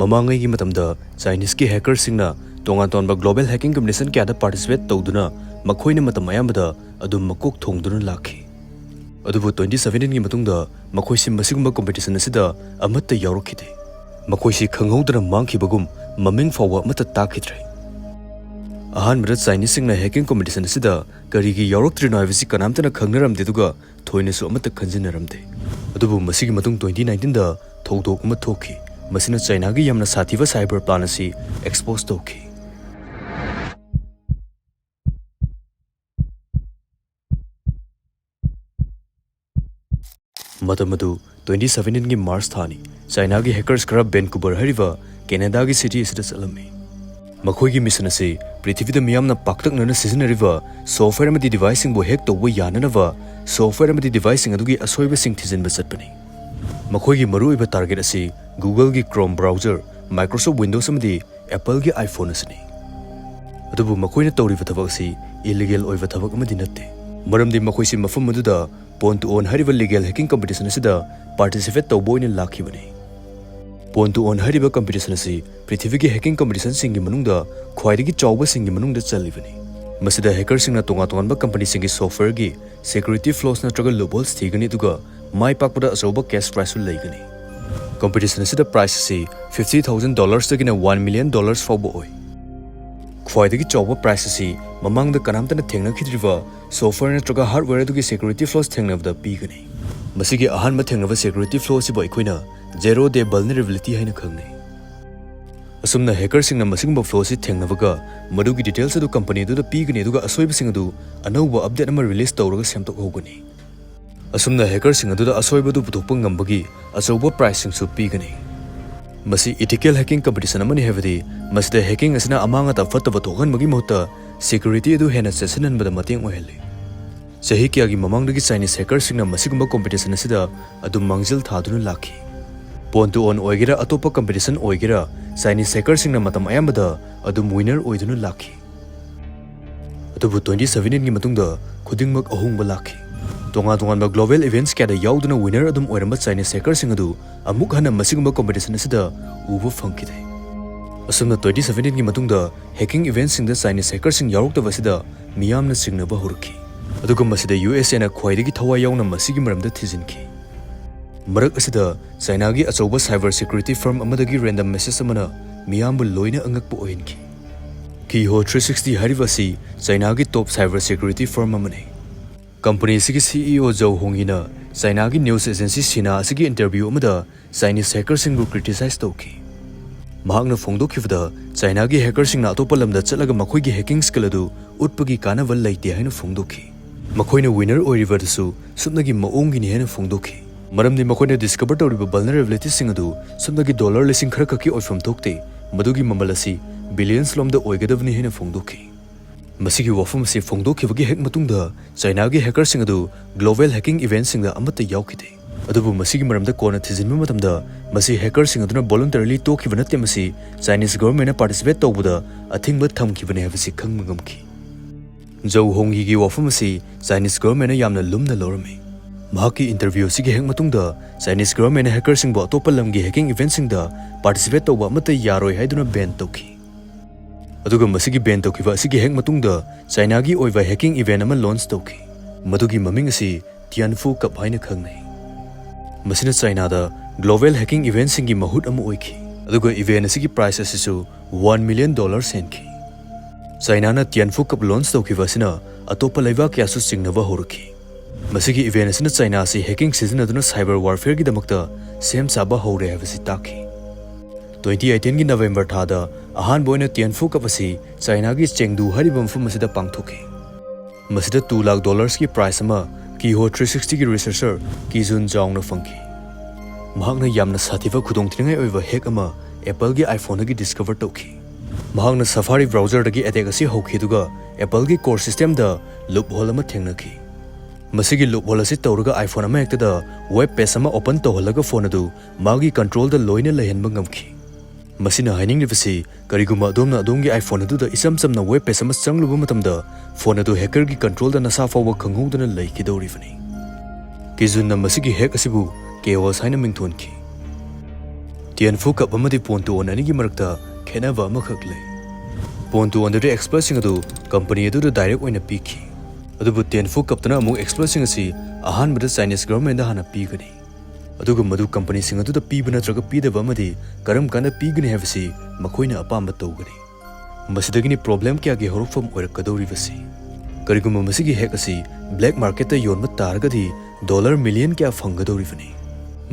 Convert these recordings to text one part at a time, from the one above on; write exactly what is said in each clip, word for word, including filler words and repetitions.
ꯃꯃꯥꯡꯉꯩꯒꯤ ꯃꯇꯝꯗ Chineseꯀꯤ hackerꯁꯤꯡꯅ ꯇꯣꯉꯥꯟ ꯇꯣꯉꯥꯟꯕ global hacking competition ꯀꯌꯥꯗ participate ꯇꯧꯗꯨꯅ ꯃꯈꯣꯏꯅ ꯃꯇꯝ ꯑꯌꯥꯝꯕꯗ ꯑꯗꯨꯝ ꯃꯀꯣꯛ ꯊꯣꯡꯗꯨꯅ ꯂꯥꯛꯈꯤ꯫ ꯑꯗꯨꯕꯨ twenty seventeen ꯒꯤ ꯃꯇꯨꯡꯗ ꯃꯈꯣꯏꯁꯤ ꯃꯁꯤꯒꯨꯝꯕ competition ꯑꯁꯤꯗ ꯑꯃꯠꯇ ꯌꯥꯎꯔꯛꯈꯤꯗꯦ꯫ ꯃꯈꯣꯏꯁꯤ ꯈꯪꯍꯧꯗꯅ ꯃꯥꯡꯈꯤꯕꯒꯨꯝ ꯃꯃꯤꯡ ꯐꯥꯎꯕ ꯑꯃꯠꯇ ꯇꯥꯈꯤꯗ꯭ꯔꯦ꯫ ꯑꯍꯥꯟꯕꯗ Chineseꯁꯤꯡꯅ hacking competition ꯑꯁꯤꯗ ꯀꯔꯤꯒꯤ ꯌꯥꯎꯔꯛꯇ꯭ꯔꯤꯅꯣ ꯍꯥꯏꯕꯁꯤ ꯀꯅꯥꯝꯇꯅ ꯈꯪꯅꯔꯝꯗꯦ, ꯑꯗꯨꯒ ꯊꯣꯏꯅꯁꯨ ꯑꯃꯠꯇ ꯈꯟꯖꯤꯟꯅꯔꯝꯗꯦ꯫ ꯑꯗꯨꯕꯨ ꯃꯁꯤꯒꯤ ꯃꯇꯨꯡ twenty nineteenꯗ ꯊꯧꯗꯣꯛ ꯑꯃ ꯊꯣꯛꯈꯤ꯫ ꯃꯁꯤꯅ Chineꯒꯤ ꯌꯥꯝꯅ ꯁꯥꯊꯤꯕ cyber plan ꯑꯁꯤ expose ꯇꯧꯈꯤ꯫ ꯃꯇꯝ ꯑꯗꯨ twenty seventeenꯒꯤ March ꯊꯥꯅꯤ꯫ Chineꯒꯤ hackers ꯈꯔ Vancouver ꯍꯥꯏꯔꯤꯕ Canadaꯒꯤ city ꯑꯁꯤꯗ ꯆꯠꯂꯝꯃꯤ꯫ ꯃꯈꯣꯏꯒꯤ mission ꯑꯁꯤ ꯄ꯭ꯔꯤꯊꯤꯕꯤꯗ ꯃꯤꯌꯥꯝꯅ ꯄꯥꯛꯇꯛꯅꯅ ꯁꯤꯖꯤꯟꯅꯔꯤꯕ software ꯑꯃꯗꯤ deviceꯁꯤꯡꯕꯨ hack ꯇꯧꯕ ꯌꯥꯅꯅꯕ software ꯑꯃꯗꯤ deviceꯁꯤꯡ ꯑꯗꯨꯒꯤ ꯑꯁꯣꯏꯕꯁꯤꯡ ꯊꯤꯖꯤꯟꯕ ꯆꯠꯄꯅꯤ꯫ ꯃꯈꯣꯏꯒꯤ ꯃꯔꯨꯑꯣꯏꯕ target ꯑꯁꯤ Googleꯒꯤ Chrome browser, Microsoft Windows ꯑꯃꯗꯤ Appleꯒꯤ iPhone ꯑꯁꯤꯅꯤ꯫ ꯑꯗꯨꯕꯨ ꯃꯈꯣꯏꯅ ꯇꯧꯔꯤꯕ ꯊꯕꯛ ꯑꯁꯤ illegal ꯑꯣꯏꯕ ꯊꯕꯛ ꯑꯃꯗꯤ ꯅꯠꯇꯦ, ꯃꯔꯝꯗꯤ ꯃꯈꯣꯏꯁꯤ ꯃꯐꯝ ꯑꯗꯨꯗ Pwn to Own ꯍꯥꯏꯔꯤꯕ legal hacking competition ꯑꯁꯤꯗ participate ꯇꯧꯕ ꯑꯣꯏꯅ ꯂꯥꯛꯈꯤꯕꯅꯤ꯫ Pwn to Own ꯍꯥꯏꯔꯤꯕ competition ꯑꯁꯤ ꯄ꯭ꯔꯤꯊꯤꯕꯤꯒꯤ hacking competitionꯁꯤꯡꯒꯤ ꯃꯅꯨꯡꯗ ꯈ꯭ꯋꯥꯏꯗꯒꯤ ꯆꯥꯎꯕꯁꯤꯡꯒꯤ ꯃꯅꯨꯡꯗ ꯆꯜꯂꯤꯕꯅꯤ꯫ ꯃꯁꯤꯗ hackerꯁꯤꯡꯅ ꯇꯣꯉꯥꯟ ꯇꯣꯉꯥꯟꯕ companyꯁꯤꯡꯒꯤ softwareꯒꯤ security flaws ꯅꯠꯇ꯭ꯔꯒ loopholes ꯊꯤꯒꯅꯤ, ꯑꯗꯨꯒ ꯃꯥꯏ ꯄꯥꯛꯄꯗ ꯑꯆꯧꯕ cash prizeꯁꯨ ꯂꯩꯒꯅꯤ꯫ Competition ꯑꯁꯤꯗ prize ꯑꯁꯤ fifty thousand dollarsꯇꯒꯤꯅ one million dollars ꯐꯥꯎꯕ ꯑꯣꯏ꯫ ꯈ꯭ꯋꯥꯏꯗꯒꯤ ꯆꯥꯎꯕ prize ꯑꯁꯤ ꯃꯃꯥꯡꯗ ꯀꯅꯥꯝꯇꯅ ꯊꯦꯡꯅꯈꯤꯗ꯭ꯔꯤꯕ software ꯅꯠꯇ꯭ꯔꯒ hardware ꯑꯗꯨꯒꯤ security flaws ꯊꯦꯡꯅꯕꯗ ꯄꯤꯒꯅꯤ꯫ ꯃꯁꯤꯒꯤ ꯑꯍꯥꯟꯕ ꯊꯦꯡꯅꯕ security flaw ꯑꯁꯤꯕꯨ ꯑꯩꯈꯣꯏꯅ zero day vulnerability ꯍꯥꯏꯅ ꯈꯪꯅꯩ꯫ ꯑꯁꯨꯝꯅ hackerꯁꯤꯡꯅ ꯃꯁꯤꯒꯨꯝꯕ flaw ꯑꯁꯤ ꯊꯦꯡꯅꯕꯒ ꯃꯗꯨꯒꯤ details ꯑꯗꯨ company ꯑꯗꯨꯗ ꯄꯤꯒꯅꯤ, ꯑꯗꯨꯒ ꯑꯁꯣꯏꯕꯁꯤꯡ ꯑꯗꯨ ꯑꯅꯧꯕ update ꯑꯃ release ꯇꯧꯔꯒ ꯁꯦꯝꯗꯣꯛꯍꯧꯒꯅꯤ꯫ ꯑꯁꯨꯝꯅ hackerꯁꯤꯡ ꯑꯗꯨꯗ ꯑꯁꯣꯏꯕ ꯑꯗꯨ ꯄꯨꯊꯣꯛꯄ ꯉꯝꯕꯒꯤ ꯑꯆꯧꯕ prizeꯁꯤꯡꯁꯨ ꯄꯤꯒꯅꯤ꯫ ꯃꯁꯤ ethical hacking competition ꯑꯃꯅꯤ, ꯍꯥꯏꯕꯗꯤ ꯃꯁꯤꯗ hacking ꯑꯁꯤꯅ ꯑꯃꯥꯡ ꯑꯇꯥ ꯐꯠꯇꯕ ꯊꯣꯛꯍꯟꯕꯒꯤ ꯃꯍꯨꯠꯇ security ꯑꯗꯨ ꯍꯦꯟꯅ ꯆꯦꯠꯁꯤꯟꯍꯟꯕꯗ ꯃꯇꯦꯡ ꯑꯣꯏꯍꯜꯂꯤ꯫ ꯆꯍꯤ ꯀꯌꯥꯒꯤ ꯃꯃꯥꯡꯗꯒꯤ Chinese hackerꯁꯤꯡꯅ ꯃꯁꯤꯒꯨꯝꯕ competition ꯑꯁꯤꯗ ꯑꯗꯨꯝ ꯃꯥꯡꯖꯤꯜ ꯊꯥꯗꯨꯅ ꯂꯥꯛꯈꯤ꯫ Pwn to Own ꯑꯣꯏꯒꯦꯔꯥ, ꯑꯇꯣꯞꯄ competition ꯑꯣꯏꯒꯦꯔꯥ, Chinese hackerꯁꯤꯡꯅ ꯃꯇꯝ ꯑꯌꯥꯝꯕꯗ ꯑꯗꯨꯝ winner ꯑꯣꯏꯗꯨꯅ ꯂꯥꯛꯈꯤ꯫ ꯑꯗꯨꯕꯨ twenty seventeenꯒꯤ ꯃꯇꯨꯡꯗ ꯈꯨꯗꯤꯡꯃꯛ ꯑꯍꯣꯡꯕ ꯂꯥꯛꯈꯤ꯫ ꯇꯣꯉꯥꯟ ꯇꯣꯉꯥꯟꯕ global events ꯀꯌꯥꯗ ꯌꯥꯎꯗꯨꯅ winner ꯑꯗꯨꯝ ꯑꯣꯏꯔꯝꯕ Chinese hackerꯁꯤꯡ ꯑꯗꯨ ꯑꯃꯨꯛ ꯍꯟꯅ ꯃꯁꯤꯒꯨꯝꯕ competition ꯑꯁꯤꯗ ꯎꯕ ꯐꯪꯈꯤꯗꯦ꯫ ꯑꯁꯨꯝꯅ twenty seventeenꯒꯤ ꯃꯇꯨꯡꯗ hacking eventꯁꯤꯡꯗ Chinese hackerꯁꯤꯡ ꯌꯥꯎꯔꯛꯇꯕ ꯑꯁꯤꯗ ꯃꯤꯌꯥꯝꯅ ꯆꯤꯡꯅꯕ ꯍꯧꯔꯛꯈꯤ꯫ ꯑꯗꯨꯒ ꯃꯁꯤꯗ USAꯅ ꯈ꯭ꯋꯥꯏꯗꯒꯤ ꯊꯋꯥꯏ ꯌꯥꯎꯅ ꯃꯁꯤꯒꯤ ꯃꯔꯝꯗ ꯊꯤꯖꯤꯟꯈꯤ꯫ ꯃꯔꯛ ꯑꯁꯤꯗ Chinaꯒꯤ ꯑꯆꯧꯕ cyber security firm ꯑꯃꯗꯒꯤ random message ꯑꯃꯅ ꯃꯤꯌꯥꯝꯕꯨ ꯂꯣꯏꯅ ꯑꯉꯛꯄ ꯑꯣꯏꯍꯟꯈꯤ꯫ Keyhole three sixty ꯍꯥꯏꯔꯤꯕ ꯑꯁꯤ Chinaꯒꯤ top cyber security firm ꯑꯃꯅꯤ꯫ Company ꯑꯁꯤꯒꯤ CEO Zhou Hongyiꯅ Chinaꯒꯤ news agency Sina ꯑꯁꯤꯒꯤ interview ꯑꯃꯗ Chinese hackerꯁꯤꯡꯕꯨ criticize ꯇꯧꯈꯤ꯫ ꯃꯍꯥꯛꯅ ꯐꯣꯡꯗꯣꯛꯈꯤꯕꯗ, Chinaꯒꯤ hackerꯁꯤꯡꯅ ꯑꯇꯣꯞꯄ ꯂꯝꯗ ꯆꯠꯂꯒ ꯃꯈꯣꯏꯒꯤ hacking skill ꯑꯗꯨ ꯎꯠꯄꯒꯤ ꯀꯥꯟꯅꯕ ꯂꯩꯇꯦ ꯍꯥꯏꯅ ꯐꯣꯡꯗꯣꯛꯈꯤ꯫ ꯃꯈꯣꯏꯅ winner ꯑꯣꯏꯔꯤꯕ ꯑꯗꯨꯁꯨ ꯁꯨꯞꯅꯒꯤ ꯃꯑꯣꯡꯒꯤꯅꯤ ꯍꯥꯏꯅ ꯐꯣꯡꯗꯣꯛꯈꯤ꯫ ꯃꯔꯝꯗꯤ ꯃꯈꯣꯏꯅ discover ꯇꯧꯔꯤꯕ vulnerabilityꯁꯤꯡ ꯑꯗꯨ ꯁꯨꯞꯅꯒꯤ dollar ꯂꯤꯁꯤꯡ ꯈꯔ ꯈꯛꯀꯤ ꯑꯣꯏꯐꯝ ꯊꯣꯛꯇꯦ, ꯃꯗꯨꯒꯤ ꯃꯃꯜ ꯑꯁꯤ billions ꯂꯣꯝꯗ ꯑꯣꯏꯒꯗꯕꯅꯤ ꯍꯥꯏꯅ ꯐꯣꯡꯗꯣꯛꯈꯤ꯫ ꯃꯁꯤꯒꯤ ꯋꯥꯐꯝ ꯑꯁꯤ ꯐꯣꯡꯗꯣꯛꯈꯤꯕꯒꯤ ꯍꯦꯛ ꯃꯇꯨꯡꯗ Chinaꯒꯤ hackerꯁꯤꯡ ꯑꯗꯨ global hacking eventꯁꯤꯡꯗ ꯑꯃꯠꯇ ꯌꯥꯎꯈꯤꯗꯦ꯫ ꯑꯗꯨꯕꯨ ꯃꯁꯤꯒꯤ ꯃꯔꯝꯗ ꯀꯣꯟꯅ ꯊꯤꯖꯤꯟꯕ ꯃꯇꯝꯗ, ꯃꯁꯤ hackerꯁꯤꯡ ꯑꯗꯨꯅ voluntarily ꯇꯣꯛꯈꯤꯕ ꯅꯠꯇꯦ, ꯃꯁꯤ Chinese governmentꯅ participate ꯇꯧꯕꯗ ꯑꯊꯤꯡꯕ ꯊꯝꯈꯤꯕꯅꯤ ꯍꯥꯏꯕꯁꯤ ꯈꯪꯕ ꯉꯝꯈꯤ꯫ Zhou Hongyiꯒꯤ ꯋꯥꯐꯝ ꯑꯁꯤ Chinese governmentꯅ ꯌꯥꯝꯅ ꯂꯨꯝꯅ ꯂꯧꯔꯝꯃꯤ꯫ ꯃꯍꯥꯛꯀꯤ interview ꯑꯁꯤꯒꯤ ꯍꯦꯛ ꯃꯇꯨꯡꯗ Chinese governmentꯅ hackerꯁꯤꯡꯕꯨ ꯑꯇꯣꯞꯄ ꯂꯝꯒꯤ hacking eventꯁꯤꯡꯗ participate ꯇꯧꯕ ꯑꯃꯠꯇ ꯌꯥꯔꯣꯏ ꯍꯥꯏꯗꯨꯅ ban ꯇꯧꯈꯤ꯫ ꯑꯗꯨꯒ ꯃꯁꯤꯒꯤ ban ꯇꯧꯈꯤꯕ ꯑꯁꯤꯒꯤ ꯍꯦꯛ ꯃꯇꯨꯡꯗ Chinaꯒꯤ ꯑꯣꯏꯕ hacking event ꯑꯃ launch ꯇꯧꯈꯤ꯫ ꯃꯗꯨꯒꯤ ꯃꯃꯤꯡ ꯑꯁꯤ Tianfu Cup ꯍꯥꯏꯅ ꯈꯪꯅꯩ꯫ ꯃꯁꯤꯅ Chinaꯗ global hacking eventꯁꯤꯡꯒꯤ ꯃꯍꯨꯠ ꯑꯃ ꯑꯣꯏꯈꯤ꯫ ꯑꯗꯨꯒ event ꯑꯁꯤꯒꯤ prize ꯑꯁꯤꯁꯨ one million dollars ꯍꯦꯟꯈꯤ꯫ Chinaꯅ Tianfu Cup launch ꯇꯧꯈꯤꯕ ꯑꯁꯤꯅ ꯑꯇꯣꯞꯄ ꯂꯩꯕꯥꯛ ꯀꯌꯥꯁꯨ ꯆꯤꯡꯅꯕ ꯍꯧꯔꯛꯈꯤ꯫ ꯃꯁꯤꯒꯤ event ꯑꯁꯤꯅ China ꯑꯁꯤ hacking ꯁꯤꯖꯤꯟꯅꯗꯨꯅ cyber warfareꯒꯤꯗꯃꯛꯇ ꯁꯦꯝ ꯁꯥꯕ ꯍꯧꯔꯦ ꯍꯥꯏꯕꯁꯤ ꯇꯥꯛꯈꯤ꯫ Twenty eighteenꯒꯤ November ꯊꯥꯗ ꯑꯍꯥꯟꯕ ꯑꯣꯏꯅ Tianfu Cup ꯑꯁꯤ Chinaꯒꯤ Chengdu ꯍꯥꯏꯔꯤꯕ ꯃꯐꯝ ꯑꯁꯤꯗ ꯄꯥꯡꯊꯣꯛꯈꯤ꯫ ꯃꯁꯤꯗ two lakh dollarsꯀꯤ prize ꯑꯃ Keyhole three sixtyꯒꯤ researcher Kijun Zhaoꯅ ꯐꯪꯈꯤ꯫ ꯃꯍꯥꯛꯅ ꯌꯥꯝꯅ ꯁꯥꯊꯤꯕ ꯈꯨꯗꯣꯡꯊꯤꯅꯤꯡꯉꯥꯏ ꯑꯣꯏꯕ hack ꯑꯃ Appleꯒꯤ iPhoneꯗꯒꯤ discover ꯇꯧꯈꯤ꯫ ꯃꯍꯥꯛꯅ Safari browserꯗꯒꯤ attack ꯑꯁꯤ ꯍꯧꯈꯤ, ꯑꯗꯨꯒ Appleꯒꯤ core systemꯗ loophole ꯑꯃ ꯊꯦꯡꯅꯈꯤ꯫ ꯃꯁꯤꯒꯤ loophole ꯑꯁꯤ ꯇꯧꯔꯒ iPhone ꯑꯃꯍꯦꯛꯇꯗ web page ꯑꯃ open ꯇꯧꯍꯜꯂꯒ phone ꯑꯗꯨ ꯃꯥꯒꯤ controlꯗ ꯂꯣꯏꯅ ꯂꯩꯍꯟꯕ ꯉꯝꯈꯤ꯫ ꯃꯁꯤꯅ ꯍꯥꯏꯅꯤꯡꯂꯤꯕꯁꯤ, ꯀꯔꯤꯒꯨꯝꯕ ꯑꯗꯣꯝꯅ ꯑꯗꯣꯝꯒꯤ iPhone ꯑꯗꯨꯗ ꯏꯆꯝ ꯆꯝꯅ web page ꯑꯃ ꯆꯪꯂꯨꯕ ꯃꯇꯝꯗ, phone ꯑꯗꯨ hackerꯒꯤ controlꯗ ꯅꯁꯥ ꯐꯥꯎꯕ ꯈꯪꯍꯧꯗꯅ ꯂꯩꯈꯤꯗꯧꯔꯤꯕꯅꯤ꯫ ꯀꯤꯖꯨꯟꯅ ꯃꯁꯤꯒꯤ hack ꯑꯁꯤꯕꯨ chaos ꯍꯥꯏꯅ ꯃꯤꯡꯊꯣꯟꯈꯤ꯫ Tianfu Cup ꯑꯃꯗꯤ Pon to Earn ꯑꯅꯤꯒꯤ ꯃꯔꯛꯇ ꯈꯦꯠꯅꯕ ꯑꯃꯈꯛ ꯂꯩ꯫ Pon to Earn ꯑꯗꯨꯗꯤ expertꯁꯤꯡ ꯑꯗꯨ company ꯑꯗꯨꯗ direct ꯑꯣꯏꯅ ꯄꯤꯈꯤ꯫ ꯑꯗꯨꯕꯨ Tianfu Cupꯇꯅ ꯑꯃꯨꯛ expertꯁꯤꯡ ꯑꯁꯤ ꯑꯍꯥꯟꯕꯗ Chinese governmentꯗ ꯍꯥꯟꯅ ꯄꯤꯒꯅꯤ꯫ ꯑꯗꯨꯒ ꯃꯗꯨ companyꯁꯤꯡ ꯑꯗꯨꯗ ꯄꯤꯕ ꯅꯠꯇ꯭ꯔꯒ ꯄꯤꯗꯕ ꯑꯃꯗꯤ ꯀꯔꯝ ꯀꯥꯟꯗ ꯄꯤꯒꯅꯤ ꯍꯥꯏꯕꯁꯤ ꯃꯈꯣꯏꯅ ꯑꯄꯥꯝꯕ ꯇꯧꯒꯅꯤ꯫ ꯃꯁꯤꯗꯒꯤꯅꯤ problem ꯀꯌꯥꯒꯤ ꯍꯧꯔꯛꯐꯝ ꯑꯣꯏꯔꯛꯀꯗꯧꯔꯤꯕꯁꯤ꯫ ꯀꯔꯤꯒꯨꯝꯕ ꯃꯁꯤꯒꯤ hack ꯑꯁꯤ black marketꯇ ꯌꯣꯟꯕ ꯇꯥꯔꯒꯗꯤ, dollar million ꯀꯌꯥ ꯐꯪꯒꯗꯧꯔꯤꯕꯅꯤ꯫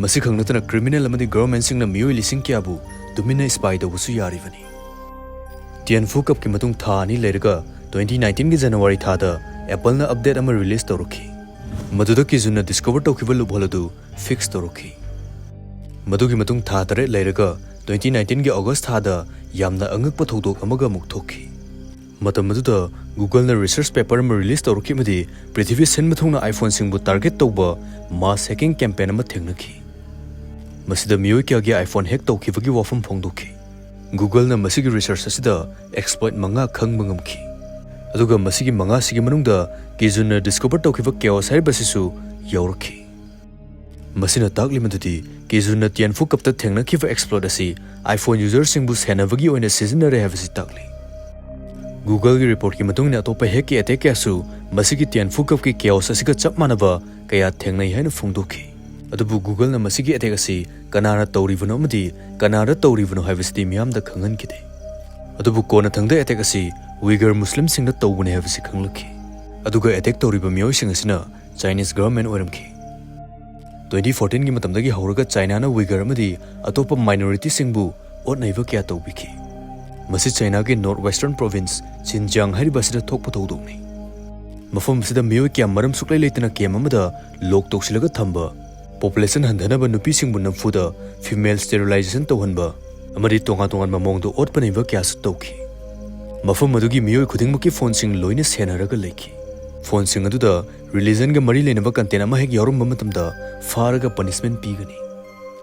ꯃꯁꯤꯈꯛ ꯅꯠꯇꯅ criminal ꯑꯃꯗꯤ governmentꯁꯤꯡꯅ ꯃꯤꯑꯣꯏ ꯂꯤꯁꯤꯡ ꯀꯌꯥꯕꯨ ꯇꯨꯃꯤꯟꯅ spy ꯇꯧꯕꯁꯨ ꯌꯥꯔꯤꯕꯅꯤ꯫ Tianfu Cupꯀꯤ ꯃꯇꯨꯡ ꯊꯥ ꯑꯅꯤ ꯂꯩꯔꯒ twenty nineteenꯒꯤ January ꯊꯥꯗ Appleꯅ update ꯑꯃ release ꯇꯧꯔꯛꯈꯤ꯫ ꯃꯗꯨꯗ ꯀꯤꯖꯨꯟꯅ discover ꯇꯧꯈꯤꯕ loophole ꯑꯗꯨ fix ꯇꯧꯔꯛꯈꯤ꯫ ꯃꯗꯨꯒꯤ ꯃꯇꯨꯡ ꯊꯥ ꯇꯔꯦꯠ ꯂꯩꯔꯒ twenty nineteenꯒꯤ August ꯊꯥꯗ ꯌꯥꯝꯅ ꯑꯉꯛꯄ ꯊꯧꯗꯣꯛ ꯑꯃꯒ ꯑꯃꯨꯛ ꯊꯣꯛꯈꯤ꯫ ꯃꯇꯝ ꯑꯗꯨꯗ Googleꯅ research paper ꯑꯃ release ꯇꯧꯔꯛꯈꯤ ꯑꯃꯗꯤ ꯄ꯭ꯔꯤꯊꯤꯕꯤ ꯁꯤꯟꯕ ꯊꯨꯡꯅ iPhoneꯁꯤꯡꯕꯨ target ꯇꯧꯕ mass hacking campaign ꯑꯃ ꯊꯦꯡꯅꯈꯤ꯫ ꯃꯁꯤꯗ ꯃꯤꯑꯣꯏ ꯀꯌꯥꯒꯤ iPhone hack ꯇꯧꯈꯤꯕꯒꯤ ꯋꯥꯐꯝ ꯐꯣꯡꯗꯣꯛꯈꯤ꯫ Googleꯅ ꯃꯁꯤꯒꯤ research ꯑꯁꯤꯗ exploit ꯃꯉꯥ ꯈꯪꯕ ꯉꯝꯈꯤ꯫ ꯑꯗꯨꯒ ꯃꯁꯤꯒꯤ ꯃꯉꯥꯁꯤꯒꯤ ꯃꯅꯨꯡꯗ ꯀꯤꯖꯨꯟꯅ discover ꯇꯧꯈꯤꯕ chaos ꯍꯥꯏꯔꯤꯕꯁꯤꯁꯨ ꯌꯥꯎꯔꯛꯈꯤ꯫ ꯃꯁꯤꯅ ꯇꯥꯛꯂꯤ ꯃꯗꯨꯗꯤ ꯀꯤꯖꯨꯟꯅ Tianfu Cupꯇ ꯊꯦꯡꯅꯈꯤꯕ exploit ꯑꯁꯤ iPhone userꯁꯤꯡꯕꯨ ꯁꯦꯟꯅꯕꯒꯤ ꯑꯣꯏꯅ ꯁꯤꯖꯤꯟꯅꯔꯦ ꯍꯥꯏꯕꯁꯤ ꯇꯥꯛꯂꯤ꯫ Googleꯒꯤ reportꯀꯤ ꯃꯇꯨꯡ ꯏꯟꯅ ꯑꯇꯣꯞꯄ hackꯀꯤ attack ꯀꯌꯥꯁꯨ ꯃꯁꯤꯒꯤ Tianfu Cupꯀꯤ chaos ꯑꯁꯤꯒ ꯆꯞ ꯃꯥꯟꯅꯕ ꯀꯌꯥ ꯊꯦꯡꯅꯩ ꯍꯥꯏꯅ ꯐꯣꯡꯗꯣꯛꯈꯤ꯫ ꯑꯗꯨꯕꯨ Googleꯅ ꯃꯁꯤꯒꯤ attack ꯑꯁꯤ ꯀꯅꯥꯅ ꯇꯧꯔꯤꯕꯅꯣ ꯑꯃꯗꯤ ꯀꯅꯥꯗ ꯇꯧꯔꯤꯕꯅꯣ ꯍꯥꯏꯕꯁꯤꯗꯤ ꯃꯤꯌꯥꯝꯗ ꯈꯪꯍꯟꯈꯤꯗꯦ꯫ ꯑꯗꯨꯕꯨ ꯀꯣꯟꯅꯊꯪꯗ attack ꯑꯁꯤ Uyghur Muslimꯁꯤꯡꯅ ꯇꯧꯕꯅꯤ ꯍꯥꯏꯕꯁꯤ ꯈꯪꯂꯛꯈꯤ꯫ ꯑꯗꯨꯒ attack ꯇꯧꯔꯤꯕ ꯃꯤꯑꯣꯏꯁꯤꯡ ꯑꯁꯤꯅ Chinese government ꯑꯣꯏꯔꯝꯈꯤ꯫ Twenty fourteenꯒꯤ ꯃꯇꯝꯗꯒꯤ ꯍꯧꯔꯒ Chinaꯅ Uyghur ꯑꯃꯗꯤ ꯑꯇꯣꯞꯄ minorityꯁꯤꯡꯕꯨ ꯑꯣꯠ ꯅꯩꯕ ꯀꯌꯥ ꯇꯧꯕꯤꯈꯤ꯫ ꯃꯁꯤ Chinaꯒꯤ north western province Xinjiang ꯍꯥꯏꯔꯤꯕ ꯑꯁꯤꯗ ꯊꯣꯛꯄ ꯊꯧꯗꯣꯛꯅꯤ꯫ ꯃꯐꯝ ꯑꯁꯤꯗ ꯃꯤꯑꯣꯏ ꯀꯌꯥ ꯃꯔꯝ ꯁꯨꯛꯂꯩ ꯂꯩꯇꯅ camp ꯑꯃꯗ lock ꯇꯧꯁꯤꯜꯂꯒ ꯊꯝꯕ, population ꯍꯟꯊꯅꯕ ꯅꯨꯄꯤꯁꯤꯡꯕꯨ ꯅꯝꯐꯨꯗ female sterilization ꯇꯧꯍꯟꯕ ꯑꯃꯗꯤ ꯇꯣꯉꯥꯟ ꯇꯣꯉꯥꯟꯕ ꯃꯑꯣꯡꯗ ꯑꯣꯠꯄ ꯅꯩꯕ ꯀꯌꯥꯁꯨ ꯇꯧꯈꯤ꯫ ꯃꯐꯝ ꯑꯗꯨꯒꯤ ꯃꯤꯑꯣꯏ ꯈꯨꯗꯤꯡꯃꯛꯀꯤ phoneꯁꯤꯡ ꯂꯣꯏꯅ ꯁꯦꯟꯅꯔꯒ ꯂꯩꯈꯤ꯫ Phoneꯁꯤꯡ ꯑꯗꯨꯗ religionꯒ ꯃꯔꯤ ꯂꯩꯅꯕ content ꯑꯃ ꯍꯦꯛ ꯌꯥꯎꯔꯝꯕ ꯃꯇꯝꯗ ꯐꯥꯔꯒ punishment ꯄꯤꯒꯅꯤ꯫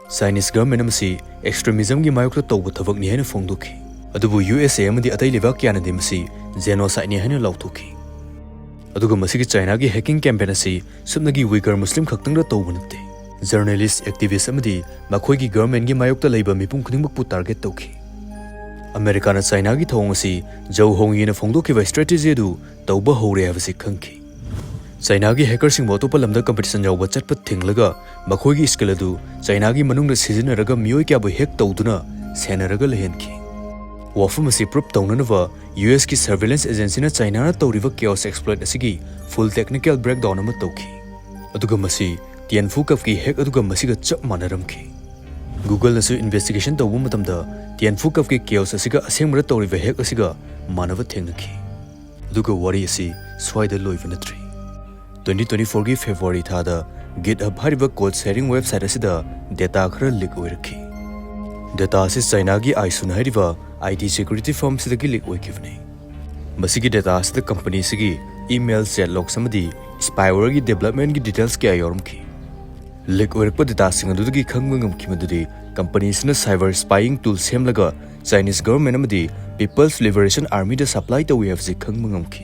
Chinese government ꯑꯃꯁꯤ extremismꯒꯤ ꯃꯥꯌꯣꯛꯇ ꯇꯧꯕ ꯊꯕꯛꯅꯤ ꯍꯥꯏꯅ ꯐꯣꯡꯗꯣꯛꯈꯤ꯫ ꯑꯗꯨꯕꯨ U S A ꯑꯃꯗꯤ ꯑꯇꯩ ꯂꯩꯕꯥꯛ ꯀꯌꯥꯅꯗꯤ ꯃꯁꯤ genocideni ꯍꯥꯏꯅ ꯂꯥꯎꯊꯣꯛꯈꯤ꯫ ꯑꯗꯨꯒ ꯃꯁꯤꯒꯤ Chinaꯒꯤ hacking campaign ꯑꯁꯤ ꯁꯨꯞꯅꯒꯤ Uyghur Muslim ꯈꯛꯇꯪꯗ ꯇꯧꯕ ꯅꯠꯇꯦ꯫ Journalist, activist ꯑꯃꯗꯤ ꯃꯈꯣꯏꯒꯤ governmentꯒꯤ ꯃꯥꯌꯣꯛꯇ ꯂꯩꯕ ꯃꯤꯄꯨꯝ ꯈꯨꯗꯤꯡꯃꯛꯄꯨ target ꯇꯧꯈꯤ꯫ ꯑꯃꯦꯔꯤꯀꯥꯅ Chinaꯒꯤ ꯊꯧꯑꯣꯡ ꯑꯁꯤ ꯖꯧ ꯍꯣꯡꯉꯤꯅ ꯐꯣꯡꯗꯣꯛꯈꯤꯕ strategy ꯑꯗꯨ ꯇꯧꯕ ꯍꯧꯔꯦ ꯍꯥꯏꯕꯁꯤ ꯈꯪꯈꯤ꯫ Chinaꯒꯤ hackerꯁꯤꯡꯕꯨ ꯑꯇꯣꯞꯄ ꯂꯝꯗ competition ꯌꯥꯎꯕ ꯆꯠꯄ ꯊꯤꯡꯂꯒ ꯃꯈꯣꯏꯒꯤ skill ꯑꯗꯨ Chinaꯒꯤ ꯃꯅꯨꯡꯗ ꯁꯤꯖꯤꯟꯅꯔꯒ ꯃꯤꯑꯣꯏ ꯀꯌꯥꯕꯨ hack ꯇꯧꯗꯨꯅ ꯁꯦꯟꯅꯔꯒ ꯂꯩꯍꯟꯈꯤ꯫ ꯋꯥꯐꯝ ꯑꯁꯤ prove ꯇꯧꯅꯅꯕ U S ꯀꯤ surveillance agencyꯅ Chinaꯅ ꯇꯧꯔꯤꯕ chaos exploit ꯑꯁꯤꯒꯤ full technical breakdown ꯑꯃ ꯇꯧꯈꯤ꯫ ꯑꯗꯨꯒ ꯃꯁꯤ Tianfu Cup ꯀꯤ hack ꯑꯗꯨꯒ ꯃꯁꯤꯒ ꯆꯞ ꯃꯥꯟꯅꯔꯝꯈꯤ꯫ Googleꯅꯁꯨ investigation ꯇꯧꯕ ꯃꯇꯝꯗ Tianfu Cup ꯀꯤ chaos ꯑꯁꯤꯒ ꯑꯁꯦꯡꯕꯗ ꯇꯧꯔꯤꯕ hack ꯑꯁꯤꯒ ꯃꯥꯟꯅꯕ ꯊꯦꯡꯅꯈꯤ꯫ ꯑꯗꯨꯒ ꯋꯥꯔꯤ ꯑꯁꯤ ꯁ꯭ꯋꯥꯏꯗ ꯂꯣꯏꯕ ꯅꯠꯇ꯭ꯔꯤ꯫ Twenty twenty-fourꯒꯤ February ꯊꯥꯗ GitHub ꯍꯥꯏꯔꯤꯕ code sharing website ꯑꯁꯤꯗ data ꯈꯔ leak ꯑꯣꯏꯔꯛꯈꯤ꯫ Data ꯑꯁꯤ Chinaꯒꯤ Aisun ꯍꯥꯏꯔꯤꯕ I T security firmꯁꯤꯗꯒꯤ leak ꯑꯣꯏꯈꯤꯕꯅꯤ꯫ ꯃꯁꯤꯒꯤ data ꯑꯁꯤꯗ companyꯁꯤꯒꯤ email, chat logs ꯑꯃꯗꯤ spywareꯒꯤ developmentꯒꯤ details ꯀꯌꯥ ꯌꯥꯎꯔꯝꯈꯤ꯫ Leak ꯑꯣꯏꯔꯛꯄ dataꯁꯤꯡ ꯑꯗꯨꯗꯒꯤ ꯈꯪꯕ ꯉꯝꯈꯤ ꯃꯗꯨꯗꯤ companyꯁꯤꯅ cyber spying tool ꯁꯦꯝꯂꯒ Chinese government ꯑꯃꯗꯤ People's Liberation Armyꯗ supply ꯇꯧꯏ ꯍꯥꯏꯕꯁꯤ ꯈꯪꯕ ꯉꯝꯈꯤ꯫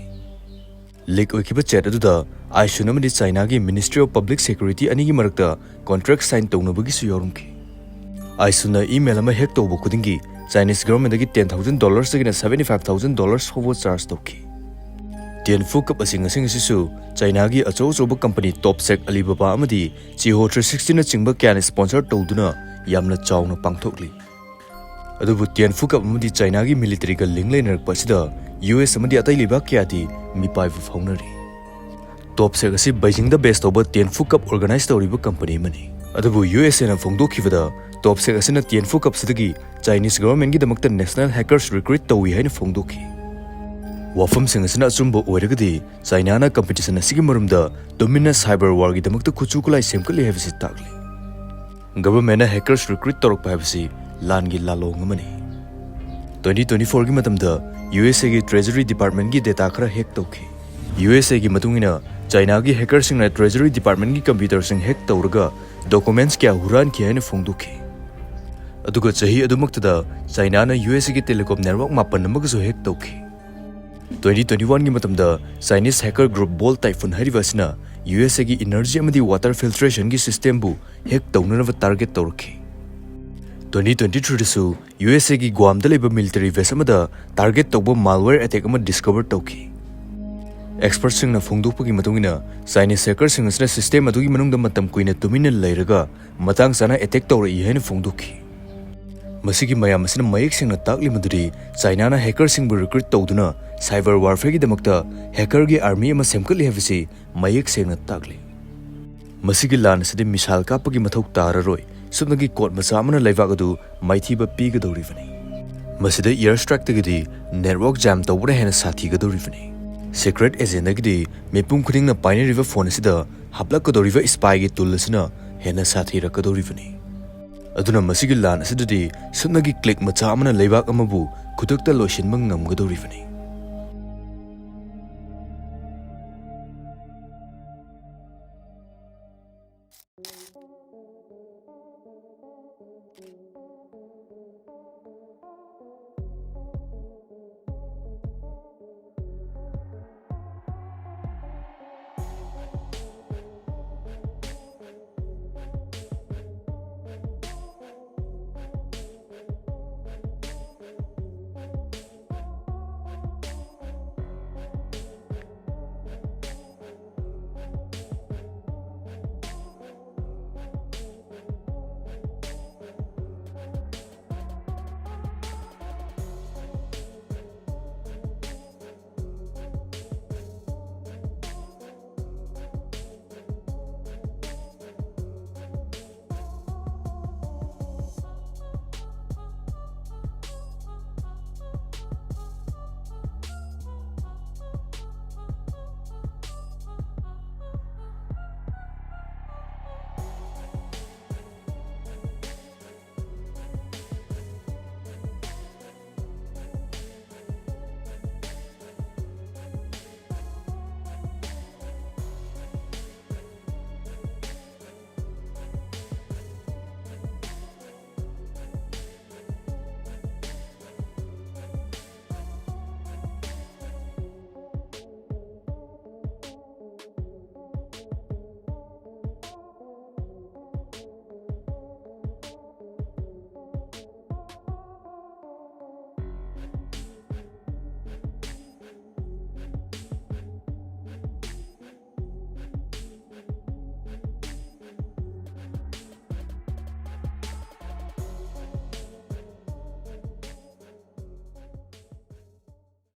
Leak ꯑꯣꯏꯈꯤꯕ chat ꯑꯗꯨꯗ Aisun ꯑꯃꯗꯤ Chinaꯒꯤ Ministry of Public Security ꯑꯅꯤꯒꯤ ꯃꯔꯛꯇ contract sign ꯇꯧꯅꯕꯒꯤꯁꯨ ꯌꯥꯎꯔꯝꯈꯤ꯫ Aisunꯅ email ꯑꯃ hack ꯇꯧꯕ ꯈꯨꯗꯤꯡꯒꯤ Chinese governmentꯗꯒꯤ ten thousand dollarsꯗꯒꯤꯅ seventy five thousand dollars ꯐꯥꯎꯕ charge ꯇꯧꯈꯤ꯫ Tianfu Cup ꯑꯁꯤ ꯉꯁꯤ ꯉꯁꯤꯁꯨ Chinaꯒꯤ ꯑꯆꯧ ꯑꯆꯧꯕ company TopSec, Alibaba ꯑꯃꯗꯤ Chiho three sixtyꯅꯆꯤꯡꯕ ꯀꯌꯥꯅ sponsor ꯇꯧꯗꯨꯅ ꯌꯥꯝꯅ ꯆꯥꯎꯅ ꯄꯥꯡꯊꯣꯛꯂꯤ꯫ ꯑꯗꯨꯕꯨ Tianfu Cup ꯑꯃꯗꯤ Chinaꯒꯤ militaryꯒ link ꯂꯩꯅꯔꯛꯄ ꯑꯁꯤꯗ U S ꯑꯃꯗꯤ ꯑꯇꯩ ꯂꯩꯕꯥꯛ ꯀꯌꯥꯗꯤ ꯃꯤꯄꯥꯏꯕ ꯐꯥꯎꯅꯔꯤ꯫ TopSec ꯑꯁꯤ Beijingꯗ base ꯇꯧꯕ Tianfu Cup organize ꯇꯧꯔꯤꯕ company ꯑꯃꯅꯤ꯫ ꯑꯗꯨꯕꯨ U S Aꯅ ꯐꯣꯡꯗꯣꯛꯈꯤꯕꯗ TopSec ꯑꯁꯤꯅ Tianfu Cupꯁꯤꯗꯒꯤ Chinese governmentꯒꯤꯗꯃꯛꯇ national hackers recruit ꯇꯧꯏ ꯍꯥꯏꯅ ꯐꯣꯡꯗꯣꯛꯈꯤ꯫ ꯋꯥꯐꯝꯁꯤꯡ ꯑꯁꯤꯅ ꯑꯆꯨꯝꯕ ꯑꯣꯏꯔꯒꯗꯤ Chinaꯅ competition ꯑꯁꯤꯒꯤ ꯃꯔꯨꯝꯗ ꯇꯨꯃꯤꯟꯅ cyber warꯒꯤꯗꯃꯛꯇ ꯈꯨꯠꯁꯨ ꯈꯨꯠꯂꯥꯏ ꯁꯦꯝꯒꯠꯂꯤ ꯍꯥꯏꯕꯁꯤ ꯇꯥꯛꯂꯤ꯫ Governmentꯅ hackers recruit ꯇꯧꯔꯛꯄ ꯍꯥꯏꯕꯁꯤ ꯂꯥꯟꯒꯤ ꯂꯥꯜꯂꯣꯡ ꯑꯃꯅꯤ꯫ Twenty twenty-fourꯒꯤ ꯃꯇꯝꯗ U S Aꯒꯤ Treasury Departmentꯀꯤ data ꯈꯔ hack ꯇꯧꯈꯤ꯫ U S Aꯒꯤ ꯃꯇꯨꯡ ꯏꯟꯅ ꯆꯥꯏꯅꯥꯒꯤ ꯍꯦꯀꯔꯁꯤꯡꯅ ꯇ꯭ꯔꯦꯖꯔꯤ ꯗꯤꯄꯥꯔꯠꯃꯦꯟꯒꯤ ꯀꯝꯄ꯭ꯌꯨꯇꯔꯁꯤꯡ ꯍꯦꯛ ꯇꯧꯔꯒ ꯗꯣꯀꯨꯃꯦꯟꯠꯁ ꯀꯌꯥ ꯍꯨꯔꯥꯟꯈꯤ ꯍꯥꯏꯅ ꯐꯣꯡꯗꯣꯛꯈꯤ꯫ ꯑꯗꯨꯒ ꯆꯍꯤ ꯑꯗꯨꯃꯛꯇꯗ ꯆꯥꯏꯅꯥꯅ ꯌꯨ ꯑꯦꯁ ꯑꯦꯒꯤ ꯇꯦꯂꯤꯀꯣꯝ ꯅꯦꯠꯋꯥꯔꯛ ꯃꯥꯄꯟ ꯑꯃꯒꯁꯨ ꯍꯦꯛ ꯇꯧꯈꯤ꯫ ꯇ꯭ꯋꯦꯟꯇꯤ ꯇ꯭ꯋꯦꯟꯇꯤ ꯋꯥꯟꯒꯤ ꯃꯇꯝꯗ ꯆꯥꯏꯅꯤꯁ ꯍꯦꯀꯔ ꯒ꯭ꯔꯨꯞ ꯕꯣꯜ ꯇꯥꯏꯐꯨꯟ ꯍꯥꯏꯔꯤꯕ ꯑꯁꯤꯅ ꯌꯨ ꯑꯦꯁ ꯑꯦꯒꯤ ꯏꯅꯔꯖꯤ ꯑꯃꯗꯤ ꯋꯥꯇꯔ ꯐꯤꯜꯇ꯭ꯔꯦꯁꯟꯒꯤ ꯁꯤꯁꯇꯦꯝꯕꯨ ꯍꯦꯛ ꯇꯧꯅꯅꯕ ꯇꯥꯔꯒꯦꯠ ꯇꯧꯔꯛꯈꯤ꯫ ꯇ꯭ꯋꯦꯟꯇꯤ ꯇ꯭ꯋꯦꯟꯇꯤ ꯊ꯭ꯔꯤꯗꯁꯨ ꯌꯨ ꯑꯦꯁ ꯑꯦꯒꯤ ꯒ꯭ꯋꯥꯝꯗ ꯂꯩꯕ ꯃꯤꯂꯤꯇꯔꯤ ꯕꯦꯁ ꯑꯃꯗ ꯇꯥꯔꯒꯦꯠ ꯇꯧꯕ ꯃꯥꯜꯋꯦꯌꯔ ꯑꯦꯇꯦꯛ ꯑꯃ ꯗꯤꯁꯀꯚꯔ ꯇꯧꯈꯤ꯫ ꯑꯦꯛꯁꯄꯔꯠꯁꯤꯡꯅ ꯐꯣꯡꯗꯣꯛꯄꯒꯤ ꯃꯇꯨꯡ ꯏꯟꯅ, ꯆꯥꯏꯅꯤꯁ ꯍꯦꯀꯔꯁꯤꯡ ꯑꯁꯤꯅ ꯁꯤꯁꯇꯦꯝ ꯑꯗꯨꯒꯤ ꯃꯅꯨꯡꯗ ꯃꯇꯝ ꯀꯨꯏꯅ ꯇꯨꯃꯤꯟꯅ ꯂꯩꯔꯒ ꯃꯇꯥꯡ ꯆꯥꯅ ꯑꯦꯇꯦꯛ ꯇꯧꯔꯛꯏ ꯍꯥꯏꯅ ꯐꯣꯡꯗꯣꯛꯈꯤ꯫ ꯃꯁꯤꯒꯤ ꯃꯌꯥꯝ ꯑꯁꯤꯅ ꯃꯌꯦꯛ ꯁꯦꯡꯅ ꯇꯥꯛꯂꯤ ꯃꯗꯨꯗꯤ ꯆꯥꯏꯅꯥꯅ ꯍꯦꯀꯔꯁꯤꯡꯕꯨ ꯔꯤꯀ꯭ꯔꯨꯠ ꯇꯧꯗꯨꯅ ꯁꯥꯏꯕꯔ ꯋꯥꯔꯐꯦꯌꯔꯒꯤꯗꯃꯛꯇ ꯍꯦꯀꯔꯒꯤ ꯑꯥꯔꯃꯤ ꯑꯃ ꯁꯦꯝꯒꯠꯂꯤ ꯍꯥꯏꯕꯁꯤ ꯃꯌꯦꯛ ꯁꯦꯡꯅ ꯇꯥꯛꯂꯤ꯫ ꯃꯁꯤꯒꯤ ꯂꯥꯟ ꯑꯁꯤꯗꯤ ꯃꯤꯁꯥꯏꯜ ꯀꯥꯞꯄꯒꯤ ꯃꯊꯧ ꯇꯥꯔꯔꯣꯏ꯫ ꯁꯨꯞꯅꯒꯤ ꯀꯣꯗ ꯃꯆꯥ ꯑꯃꯅ ꯂꯩꯕꯥꯛ ꯑꯗꯨ ꯃꯥꯏꯊꯤꯕ ꯄꯤꯒꯗꯧꯔꯤꯕꯅꯤ꯫ ꯃꯁꯤꯗ ꯏꯌꯔ ꯁ꯭ꯇ꯭ꯔꯥꯏꯛꯇꯒꯤꯗꯤ ꯅꯦꯠꯋꯥꯔꯛ ꯖꯥꯝ ꯇꯧꯕꯅ ꯍꯦꯟꯅ ꯁꯥꯊꯤꯒꯗꯧꯔꯤꯕꯅꯤ꯫ ꯁꯤꯀ꯭ꯔꯦꯠ ꯑꯦꯖꯦꯟꯗꯥꯒꯤꯗꯤ ꯃꯤꯄꯨꯝ ꯈꯨꯗꯤꯡꯅ ꯄꯥꯏꯅꯔꯤꯕ ꯐꯣꯟ ꯑꯁꯤꯗ ꯍꯥꯞꯂꯛꯀꯗꯧꯔꯤꯕ ꯁ꯭ꯄꯥꯏꯒꯤ ꯇꯨꯜ ꯑꯁꯤꯅ ꯍꯦꯟꯅ ꯁꯥꯊꯤꯔꯛꯀꯗꯧꯔꯤꯕꯅꯤ꯫ ꯑꯗꯨꯅ ꯃꯁꯤꯒꯤ ꯂꯥꯟ ꯑꯁꯤꯗꯗꯤ ꯁꯨꯞꯅꯒꯤ ꯀ꯭ꯂꯤꯛ ꯃꯆꯥ ꯑꯃꯅ ꯂꯩꯕꯥꯛ ꯑꯃꯕꯨ ꯈꯨꯗꯛꯇ ꯂꯣꯏꯁꯤꯟꯕ ꯉꯝꯒꯗꯧꯔꯤꯕꯅꯤ꯫